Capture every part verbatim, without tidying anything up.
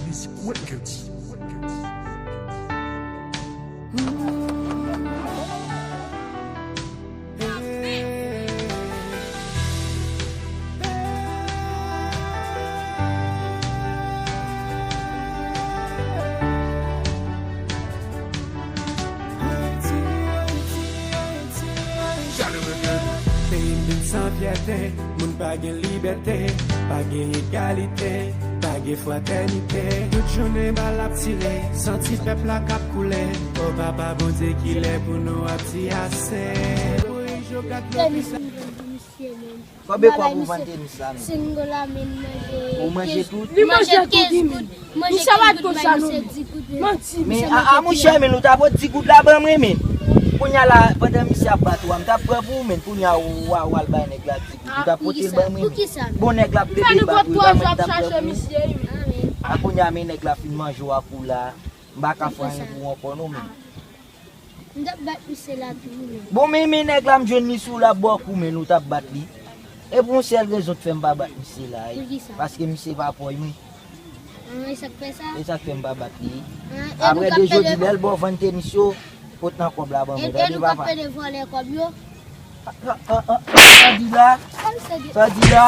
Music Records. Peyi m vin san fyète, moun pa gen libète, pa gen egalite, pa gen fratènite. Tout jounen bal ap tire, san ti pèp la k ap koule. O papa Bondye, kilè pou nou ap di ase? Korije w gad lòt. Tènis m jwenn pou misye menm. Konbyen kòb ou vann tènis la menm? Single la menm manje. Ou manje tout? Li manje tout, wi, men. Misye pa t konn sa non. Manti, men misye a, a, monchè, men nou ta pot di goud la ban mwen, men. Kounye a la, pandan misye ap bat ou a, m t ap pran pou ou, men. Kounye a, ou, ou, ou al bay nèg la di goud. Ou t ap pote l ban mwen, men. Bon, nèg la ap plede bat ou, e pa mwen ki t ap pran pou ou. A, kounye a, men nèg la fin manje w ak ou la. M pa ka fè anyen pou ou ankò non, men. M t ap bat misye la tou, wi, men. Bon, men, men nèg la, m jwenn li sou la bò kou, men nou t ap bat li. E pou yon sèl rezon k fè m pa bat misye la, wi. Pou ki sa? Paske misye pa pòy mwen. Ah, e sa k fè sa? E sa k fè m pa bat li. Ah, e nou k ap pede. Apre de jodi, lè l ba w vann tènis yo, pot nan kòb la ban mwen, tande papa. E nou k ap pede vòlè kòb yo. Ah, ah, ah, ah, sa w di la? Sa w di la?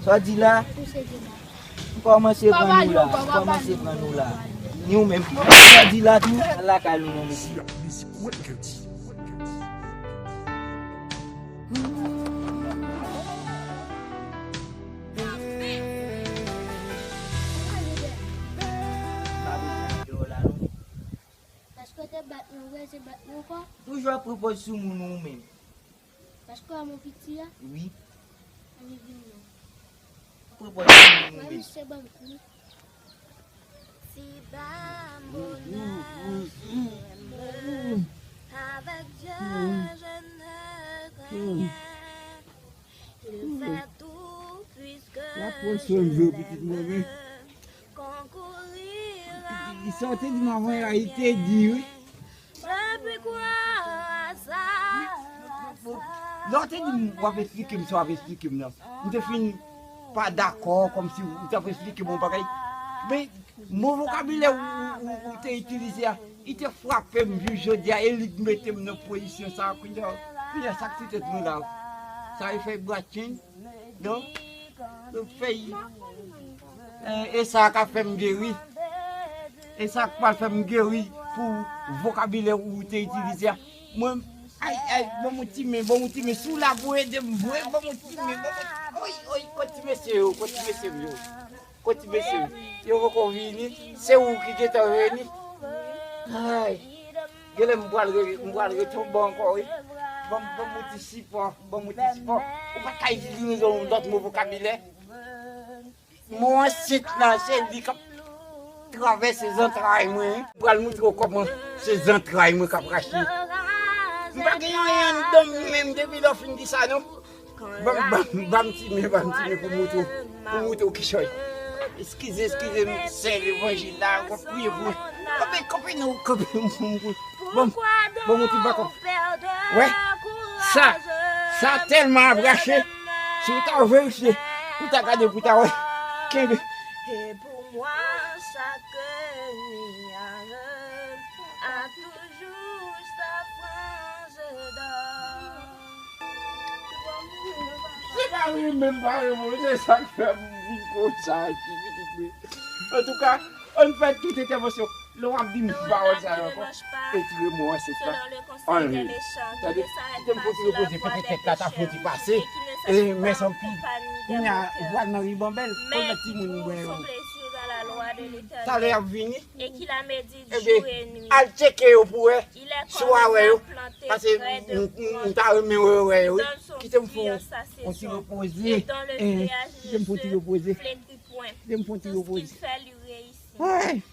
Sa w di la? Sa w di la? Kòmanse pran nou la, kòmanse pran nou la. Ni ou menm. Sa di la tou, al lakay nou non, mesye. Paske w te bat mwen, w rete bat mwen ankò. Toujou ap pran pòz sou moun ou menm. Paske w wè m piti a? Wi. Ann vin non. Pran pòz sou moun ou menm. Mwen misye ban m kou. Si bambou nascit avec Dieu, je ne crains rien. Il fait tout puisque je l'aime. Concourir à mon bien. Li sa w te di m avan yè a, li te di wi. Lè w te di m w ap esplike m sa w ap esplike m nan, m te fin pa dakò, kòmsi ou t ap esplike m yon bagay. Men mo vokabilè ou, ou, ou, ou te itilize a, li te frape m jis jodi a, e li k mete m nan pozisyon sa a. Kounye a, kounye a, sa k sou tèt mwen la? Sa e fèy bratchin? Non? Fèy, e, e sa k ap fè m geri. E sa k pral fè m geri pou vokabilè ou te itilize a. Mwen, ay, ay, ban m yon ti men, ban m yon ti men. Si w la pou ede m, vre, ban m yon ti men, ban m yon, oy, oy, kot ti mesye yo, kot ti mesye m yo. Kot ti mesye m? Yo poko vini. Se ou ki gentan vini. Ay. Genlè m pral re-, m pral retonbe ankò, wi. Ban m, ban m yon ti sipò, ban m yon ti sipò. Ou pa t ka itilize yon lòt mo vokabilè? Mo ansent la, se li k ap travèse zantray mwen, wi. M pral montre w kòman se zantray mwen k ap rache. M pa gen anyen anndan m menm depi lè w fin di sa, non. Ban m, ban m, ban m ti men, ban m ti men pou moutre w, pou moutre w kichòy. Eskize, eskize m, sè levanjil la, w ap priye pou mwen. Kanpe, kanpe non, kanpe, ban m, ban m yon ti bakòp. Wè, sa, sa tèlman ap rache, si w ta verifye, ou ta gade pou w ta wè. Kenbe. Et pour moi, chaque nuit à rêve a toujours sa frange d'or. Se pa renmen m pa renmen w, se sa k fè m vin konsa, ti pitit mwen. Antouka, ann fè tout entèvansyon. Lè w ap di m pawòl sa yo ankò, retire mo ansent la. Ann ri. Tande, kite m fon ti repoze, petèt tèt la ta fon ti pase. E, mèsi anpil. Kounye a, vwal nan ribanbèl, pou lòt timoun mwen yo. Talè y ap vini. Ebyen, al tcheke yo pou wè si w a wè yo. Paske m, m, m ta renmen wè, wè yo, wi. Kite m fon, fon ti repoze. Eh, kite m fon ti repoze. Kite m fon ti repoze. Ay.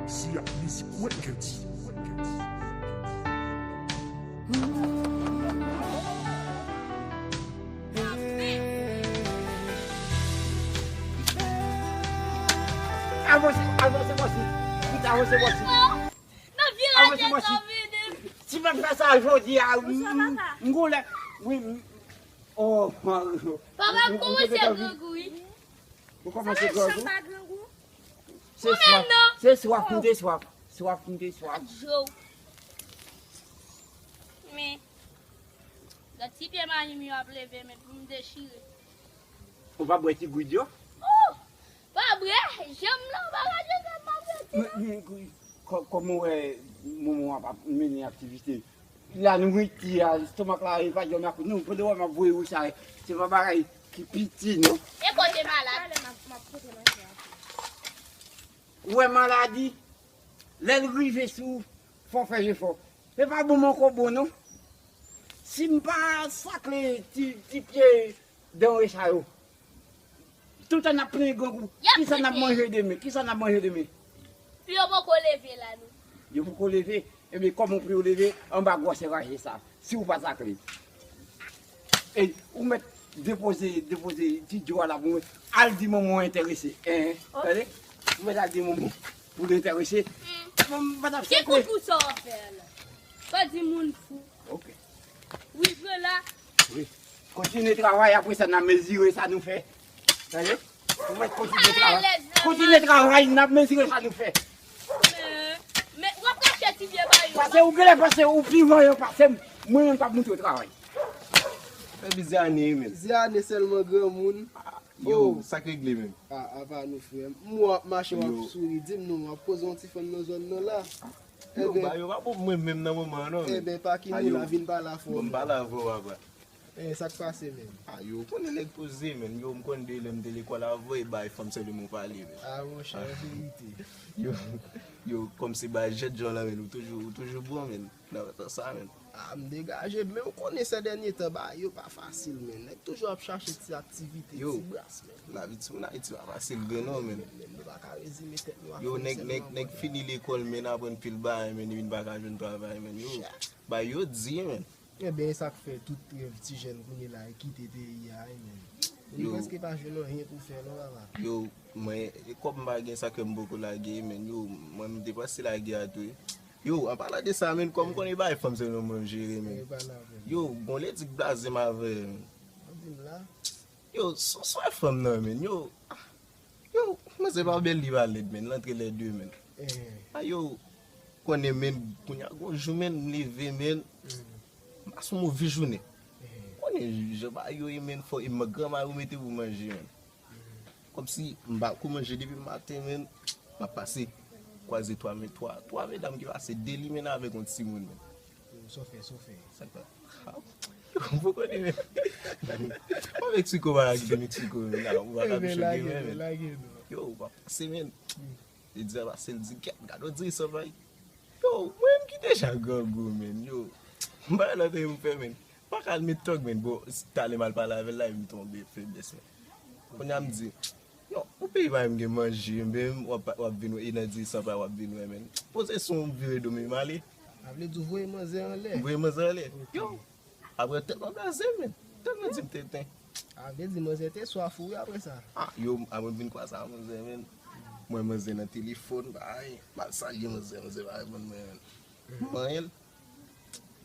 Siya Music Records. Avanse, avanse, avanse. Vit avanse, avanse. Avanse, avanse. Si m pa fè sa jodi a, m, m, m goulè. Wi, m, Oh, Mario. Papa m kòmanse grangou, wi. Ou kòmanse grangou? Sa pa grangou. Se swaf. Se swaf, m te swaf. Swaf, m te swaf. Joe. Men, lòt ti pye mayi m yo ap leve, men pou m dechire. Ou pa bwè ti gwid yo? Oh! Pa bwè, janm nan pa ka jwe kòb, pa bwè ti. Men, men, kò-, kòman w wè moman w ap, ap mennen aktivite? La nou rete a, lestomak la, e pa janm ap, nou, pandan w wè m ap voye ou sa, se pa bagay ki piti, non. E kote malad? Ou wè maladi, lè l rive sou ou, fò w fè jefò. E pa bon m ankò bon, non. Si m pa sakle ti, ti pye danre sa yo, toutan n ap plenyen grangou. Kisa n ap manje demen? Kisa n ap manje demen? Yo poko leve la, non. Yo poko leve? Ebyen, kòman pou yo leve anba gwosè raje sa, si w pa sakle? Ey, ou mèt depoze, depoze ti djo a la pou mwen. Al di manman w enterese. Hein, tande? Ou mèt al di manman w pou l enterese. Manman pa t ap sakle. Ki kout sa w ap fè a la? Pa di moun fou. Ok. Wi, vre la. Wi. Kontinye travay, apre sa, n a mezire sa nou fè. Tande? Ou mèt kontinye travay. Kontinye travay, n ap mezire sa nou fè. Men, men, w ap rache ti pye ba yo. Pase ou genlè panse ou pi vanyan pase m. Mwen menm k ap montre w travay. Epi Ziane menm. Ziane sèlman granmoun. Yo, sa k regle menm? A, apa nou frè m. M wè w ap mache, w ap souri. Di m non, w ap koze yon ti fanm nan zòn nan la. Yo, ba yo pa bon pou mwen menm nan moman an non, men. Enben, pa ki moun la vin pale avè w. Bon, m pale avè w, papa. Eh, sa k pase, menm? A, yo, ou konnen nèg poze, menm. Yo, m konn de lè m te lekòl avè w, e bay fanm sèlman w pale, menm. A, monchè, an verite. Yo, yo, kòm se bay jèt jan lan, menm, ou toujou, ou toujou bon, menm. Nan tan sa, menm. A, m degaje, men ou konnen sè dènye tan, bagay yo pa fasil, menm. Nèg toujou ap chache ti aktivite, ti bras, menm. Lavi timoun Ayiti pa fasil vre non, menm. Menm nou pa ka rezime tèt nou a fanm sèlman. Yo, nèg, nèg, nèg fini lekòl, menm aprann pil bagay, menm, epi n pa ka jwenn travay, menm. Yo, bagay yo di, menm. Ebyen, e sa k fè tout rèv ti jèn kounye la a kite peyi a, wi, menm. Ou prèske pa jwenn anyen pou fè non, papa. Yo, mwen, e kòm m pa gen sa ke m poko lage, menm, yo, mwen, m te panse lage a tou, wi. Yo, an palan de sa, menm, kòm m konnen bagay fanm se yon mwen m jere, menm. Yo, gon lè di k blaze m avè, menm. Yo, sou, sou fanm nan, menm, yo. Yo, manzè pa bèl, li pa lèd, menn. L antre lè de, menn. A, yo, konnen, menn, kounye a gon jou, menn, m leve, menn. M pase yon move jounen. Konnen jan bagay yo ye, menn, fò e granmari w mete pou manje, menn. Kòmsi m pa ko manje depi maten, menn. M ap pase, kwaze twa, men, twa, twa medam ki pase, de li, menn, avèk yon timoun, menn. Yo, sa w fè, sa w fè. Sa k pa. Yo, m poko konnen, menn. Mwen Meksiko pa kite Meksiko, menn. Ou pa ka pi choke mwen, menn. Yo, w ap pase, menn. Li di a pase, l di, "Kèt, gade w diri san pay." Yo, mwen menm ki deja grangou, menn. Yo, m pa wè lòt anyen pou m fè, menn. M pa ka al met tòg, menn. Bon, talè m al pale avè l la, epi m tonbe feblès, menn. Kounye a m di, non, ou peyi pa menm gen manje, menm w ap, w ap vin wè, e nan diri san pay w ap vin wè, menn. Poze sou m vire do m, m ale. Sa vle di w voye manzè anlè? M voye manzè anlè. Yo, apre tèlman blaze m, menn. Tèlman di m tenten. Sa vle di manzè te swaf ou wi apre sa. A, yo, apre m vin kwaze a manzè, menn. Mwen manzè nan telefòn, bay. M al salye manzè, manzè pa reponn mwen, menn. M manyen l.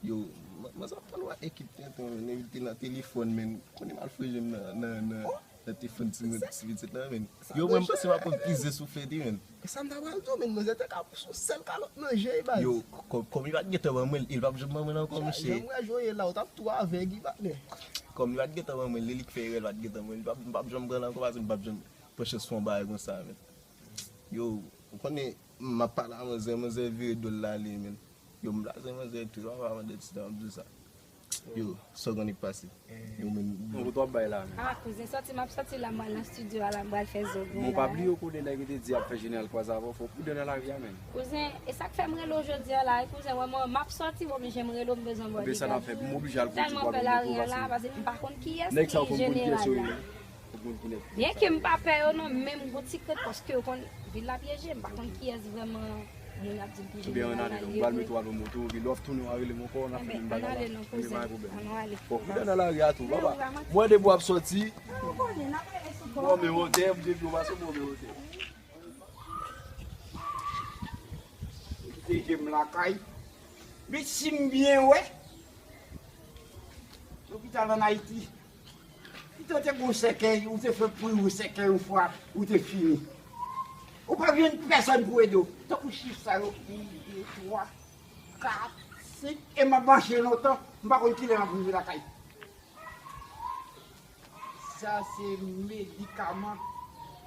Yo, man, manzè ap pran lwa ekip tenten, menn. Epi l te nan telefòn, menn. Konnen m al fouye je m nan, nan, nan, nan telefòn ti moun, ti pitit la, menn. Yo, mwen, m panse m ap pran plizyè souflèt, wi, menn. E sa m ta pral di w, menn, manzè te ka sou sèl kalòt nan je, baz. Yo, kò-, kòm li pa t gentan ban mwen l, e li p ap janm ban mwen l ankò, monchè. Jan m wè je w ye la, ou t ap tou avèg, wi, patnè. Kòm li pa t gentan ban mwen l, e li k fè erè, li pa t gentan ban mwen l, li p ap, m p ap janm pran l ankò, paske m p ap janm pran chans fè yon bagay konsa, menn. Yo, ou konnen, m ap pale a manzè, manzè vire do l l ale, menn. Yo, m blaze manzè tou, yo pa mande ti tan, m di sa. Yo, sa w konnen k pase? Yo, menm. Bon, kote w ap bay la, menm? A, kouzen, sòti, m ap sòti la, m pral nan estidyo a la, m pral fè zòg mwen la. Bon, pa bliye w konnen nèg yo te di ap fè jeneral kwaze avè w, fò w prudent nan lari a, menn. Kouzen, e sa k fè m rele w jodi a la, wi, kouzen, wè, mwen, m ap sòti, w oblije m rele w, m bezwen bò de gad. Ebyen, sa n ap fè, m oblije al koute w, pase m pa konn kiyès, menn. Tèlman pè lari a la, paske m pa konn kiyès ki jeneral la. Nèg sa yo fò m konn kiyès yo ye. Byenke m pa pè yo non, men m gon ti krent paske yo konn vil la pyeje, m pa konn kiyès vrèman moun y ap di m ki jeneral la li ye vre. Ebyen, ann ale non, m pral mete w al nan moto, epi lè w ap tounen w a rele m ankò, n ap fè menm bagay la. Ebyen, ann ale non, kouzen. Ann ale. Fò prudent nan lari a tou, papa. Mwen depi w ap sòti, m wè w men wotè, m depi w pase m wè w men wotè. Kite je m lakay. Men si m byen wè, lopital ann Ayiti. Ou te gon sèkèy, ou te fè pri ou sèkèy yon fwa, ou te fini. Ou pa jwenn pèsòn pou ede w. Tankou chif sa yo, yen, de, twa, kat, senk, e m ap mache lontan, m pa konn kilè m ap rive lakay. Sa se medikaman.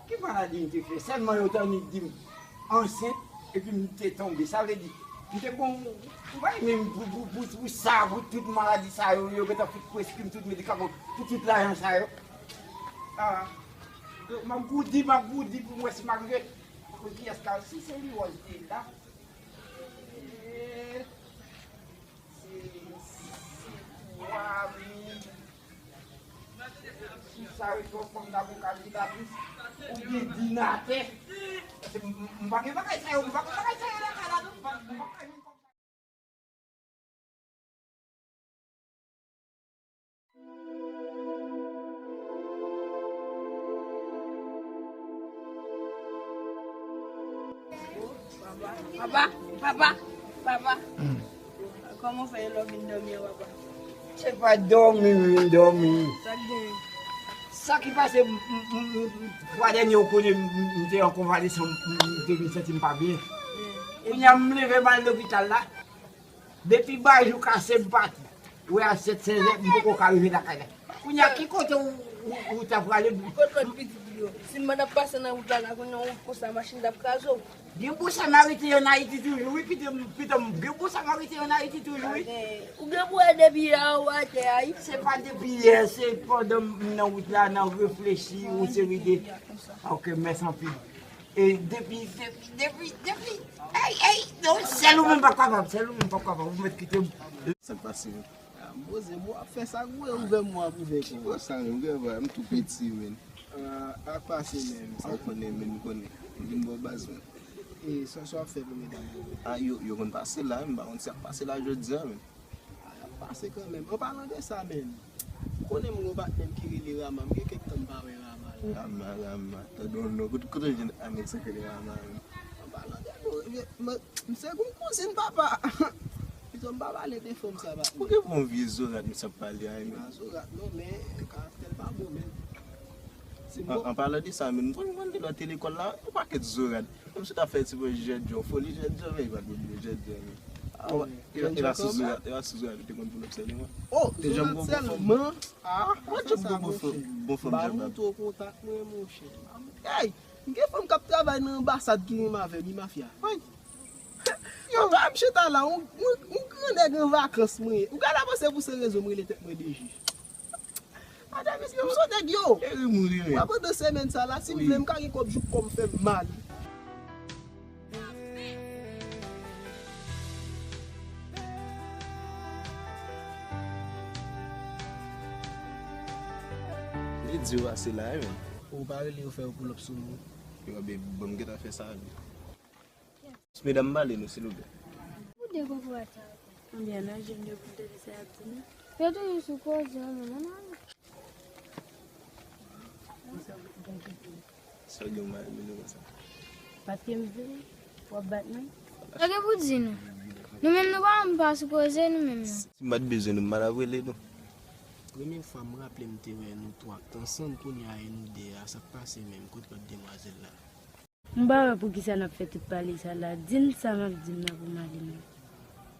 Ki maladi m te fè? Sèlman yo t annik di m ansent, epi m te tonbe. Sa vle di, m te gon, m pa renmen pou, pou, pou, pou sa, pou tout maladi sa yo, yo gentan fout preskri m tout medikaman, pou tout lajan sa yo. Ah, m ap goudi, m ap goudi pou m wè si m a rive. Pou kiyès ka, si se li wòl te la. Eh, se, se twa mil. Si sa yo twò fanm nan pou kalkilatris, oubyen dinatè. Paske m, m, m pa gen bagay sa yo, m pa gen bagay sa yo lakay la, non. M pa, m pa gen. Papa, papa, papa. Kòman w fè lè w vin dòmi an, papa? Se pa dòmi m vin dòmi. Sa k gen? Sa ki pase, m, m, m, m, fwa dènye ou konnen m, m, m te an konvalesan, m, m, m te vin santi m pa byen. Kounye a m leve m al lopital la. Depi bajou kase m pati. Wè a sèt sèzè, m poko ka rive lakay la. Kounye a ki kote ou, ou, ou ta prale? Kot lòt pitit yo? Si m t ap pase nan wout la, la kounye a yon wout konsa, machin t ap kraze w. Gen bon Samariten ann Ayiti toujou, wi, pitit m, pitit m, gen bon Samariten ann Ayiti toujou, wi. Ou gen pou wè depi yè a ou atè a, wi. Se pa depi yè, se pandan m nan wout la, nan reflechi, yon seri de. Ok, mèsi anpil. E depi, depi, depi, depi, ey, ey, non, sèl ou menm p ap kapab, sèl ou menm p ap kapab, ou mèt kite m. Sa k pase? Ah, m poze m, w ap fè sa k vre, ouvè m, w ap ouvè. Ki bò sa menm, granma, m tou piti, menn. Ah, ak pase menm. Ah, ou konnen, menn, m konnen. M vin bò baz, menn. E sa, sa w ap fè pou medam yo? Ah, yo, yo konn pase la, m pa konn si y ap pase la jodi a, menn. Ah, y ap pase kanmenm. An palan de sa, menn, ou konnen m gen yon patnè m ki rele Rama, m gen kèk tan m pa wè Rama la. Rama, Rama, tande yon non, kote, kote w jwenn nèg sa k rele Rama, menn? An palan de non, m, m, m se yon kouzin papa. Pito m pa pale de fanm sa, patnè. Ou gen pou yon vye zorat misye ap pale a, menn. Pa zorat non, men karaktè l pa bon, menn. An, an palan de sa, menn, m konn jwenn li lòt lekòl la, yon pakèt zorat. Kòmsi w ta fè ti bò jèdjò, foli jèdjò, men li pa t vle jèdjò, men. Ah, e, e pa sou zorat, e pa sou zorat, ou te konn pou l obsève mwen. Oh, te janm gon bon fanm. Ah, ou pa t janm gon bon fanm, bon fanm djab la. Ba m montre w kontak mwen, monchè. Ey, m gen fanm k ap travay nan anbasad ki renmen avè m, wi, mafya. Yo, pa m chita la, yon, yon, yon gran nèg an vakans mwen ye. Ou gade avanse pou se rezo m rele tèt mwen de jij. Atè mesye, m se nèg yo. Mwen pandan semèn sa la, si m vle, m ka gen kòb jouk kò m fè m mal. Li di w ase la, wi, menn. Ou pa rele yo fè yo pull up sou nou? Yo, babe, bon, m gentan fè sa, wi. Medam, pale nou, silvouplè. Ou de kokorat sa yo. Konbyen nan jèn yo pou tande sa y ap di nou? Yo toujou sou koze, an, men nan nan. Sa gen mal, men nou konsa. Paske m vle, w ap bat mwen. Sa gen pou di nou? Nou menm nou pa, m pa sou koze, nou menm non. Si m pa t bezwen nou, m pa t ap rele nou. Premye fwa m raple m te wè nou twa k t ansanm, kounye a e nou de a, sa k pase menm, kot lòt demwazèl la? M pa wè poukisa n ap fè tout pale sa la. Di n sa m ap di n nan pou m ale menm.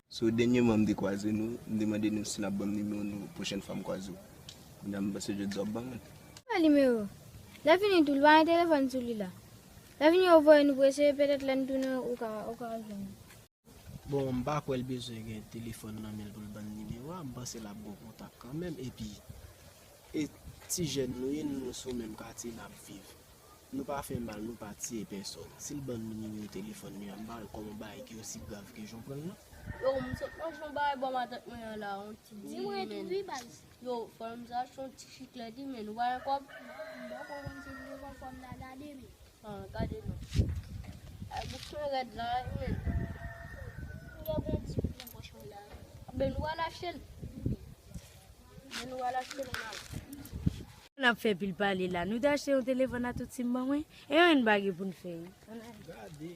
So, dènyèman m te kwaze nou, m te mande nou si n ap ban m nimewo nou pwochèn fwa m kwaze w. Kounye a m panse jodi a w ap ban mwen l. Pa nimewo. Lè fini tou, l pa gen telefòn sou li la. Lè fini, yo voye nou prese, petèt lè n tounen, ou ka, ou ka jwenn li. Bon, m pa kwè l bezwen gen telefòn nan men l pou l ban n nimewo a, m panse l ap gon kontak kanmenm, epi, e ti jèn nou ye, nou sou menm katye n ap viv. Nou pa fè mal, nou pa tiye pèsòn. Si l ban nou nimewo telefòn li a, m pa wè kòman bagay ki osi grav ke jan w pran l lan. Yo, m sot manje yon bagay bò matant mwen an la, yon ti di mwen tou wi baz. Yo, frè m sa achte yon ti chiklèt wi, men nou pa gen kòb? Non, m poko konn si m te konn kòb la gade men. Ah, gade non. Ay, bouch mwen rèd la, men. M gen bon ti bout nan pòch mwen la. Men nou al achte l. Men nou al achte l, ann al. N ap fè pil pale la. Nou te achte yon telefòn a tout si m ban mwen. E anyen n pa gen pou n fè. Gade.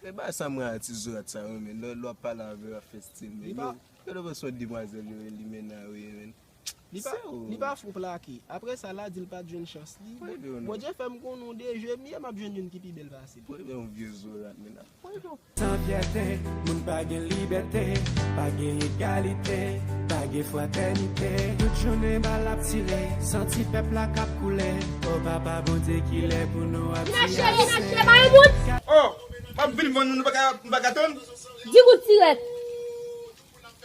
Men bagay sa mwen a ti zorat sa yo, men. Lè, lè w ap pale avè yo, ap fè stil, men. Yo, yo dwe se yon demwazèl yo ye, li men nan yo ye, men. Li pa, li pa fou plake. Apre sa, l a di l pa t jwenn chans li. Bondye fè m konnen w de je m ye, m ap jwenn youn ki pi bèl pase l. Pou rive yon vye zorat, men ap pou rive yon San fyète, moun pa gen libète, pa gen egalite, pa gen fratènite. Tout jounen bal ap tire, santi pèp la k ap koule. O Papa Bondye, kilè pou nou ap di ase? Oh, m ap vin vann nou, nou pa ka, nou pa ka tann? Di goud sirèt.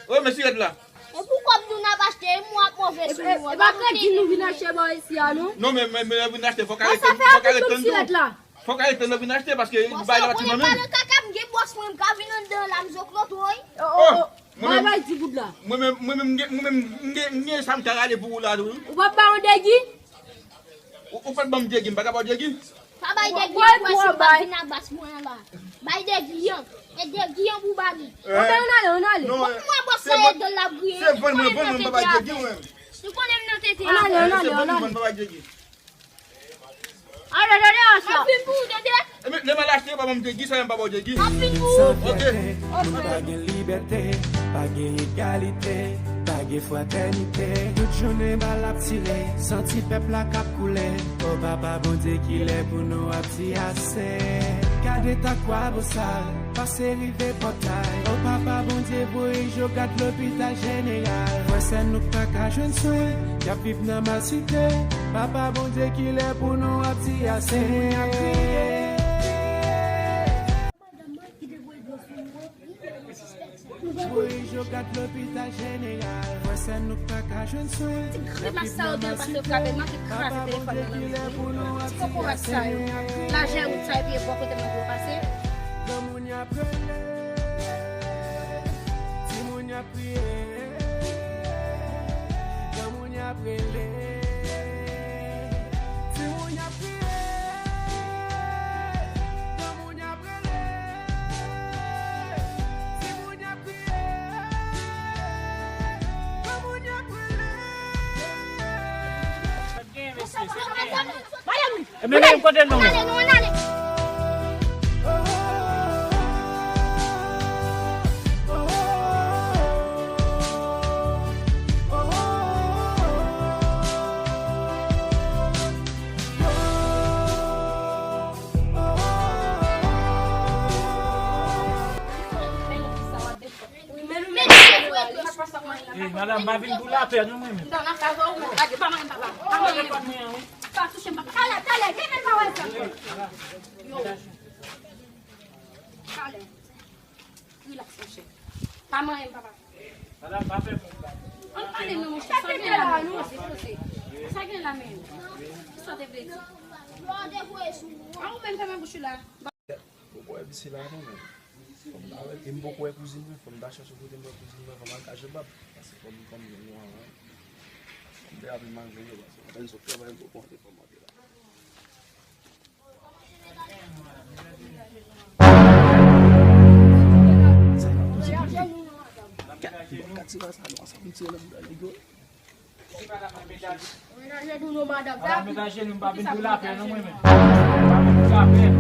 Wi, men sirèt la. E pou kòb nou n ap achte, e mwen ap move sou nou. E pa kredi nou vin achte bò isi a, non? Non, men, men, men, vin achte, fòk arete, fòk arete tann tou. Fòk arete nou vin achte, paske bay la pa ti manmi. Pale kaka, m gen bòs mwen, m ka vin anndan la, m zokloto, wi. Oh, oh, oh. Bay, bay di goud la. Mwen menm, mwen menm, m gen, mwen menm, m gen, m gen sa m ka rale pou ou la, tou. Ou p ap ba yon degi? Ou, ou pa t ban m degi, m pa ka ba w degi? Pa bay degi an, kwè si w pa vin abas mwen an la. Bay degi an. E degi an pou ba li. Anben, ann ale, ann ale. Non, mwen bòs la, e dèl la griyen. Se vann mwen, vann mwen, m pa bay degi, mwen. Ou konnen m nan tete a. Ann ale, ann ale, ann ale. Se vann mwen, m pa bay degi. Ale, ale, ale, ale. M ap vin pou ou, tande. E men, lè m al achte, pa ban m degi, sa m pa ba w degi. M ap vin pou ou. Ok. Moun pa gen libète, pa gen egalite, pa gen fratènite. Tout jounen bal ap tire, santi pèp la k ap koule. O Papa Bondye, kilè pou nou ap di ase? Gade ta Kwabosal, pase rive Pòtay. O Papa Bondye, voye Jogat lopital jeneral. Frè sè nou k pa ka jwenn swen, y ap viv nan malsite. Papa Bondye, kilè pou nou ap di ase? Moun ap kriye. Voye Jogat lopital jeneral. Frè sè nou k pa ka jwenn swen. Ti grimas sa yo te pase yo frape m, manke kraze telefòn nan nan men m. Ti kokorat sa yo. Lajè wout sa yo piye bò kote m nan pou yo pase. Granmoun y ap rele. Timoun y ap kriye. Granmoun y ap rele. Timoun y ap kriye. Granmoun y ap rele. Timoun y ap kriye. Granmoun y ap rele. Ebyen, men kote l non? Ann ale, nou, ann ale. Ey, madanm, pa vin pou lapè, non, mwen menm. Pa touche m, papa. Pa touche m, papa. Talè, talè, gen men pa wè sa. Yo. Talè. Rilaks, monchè. Pa manyen m, papa. Madanm, pa fè moun la. Ann pale non, monchè. Sa gen la, non? Poze, poze. Sa gen la menm? Kisa w te vle di? Yo, devoye sou ou. A, ou menm fèmen bouch ou la. Poko wè misye la non, men. Fò m ta wè l. E m poko wè kouzin mwen, fò m ta chèche kote m wè kouzin mwen, fò m al kache bab. Paske fò m, fò m jwenn yon an. Fò m te apre malgre yo, paske apèn sot travay, m poko antre fò m antre la. Sa m ap di, m p ap ka tire sa non, sa m tire nan bouda nèg yo. Madanm, met ajenou, m pa vin pou lapè non, mwen menm. M pa vin pou lapè.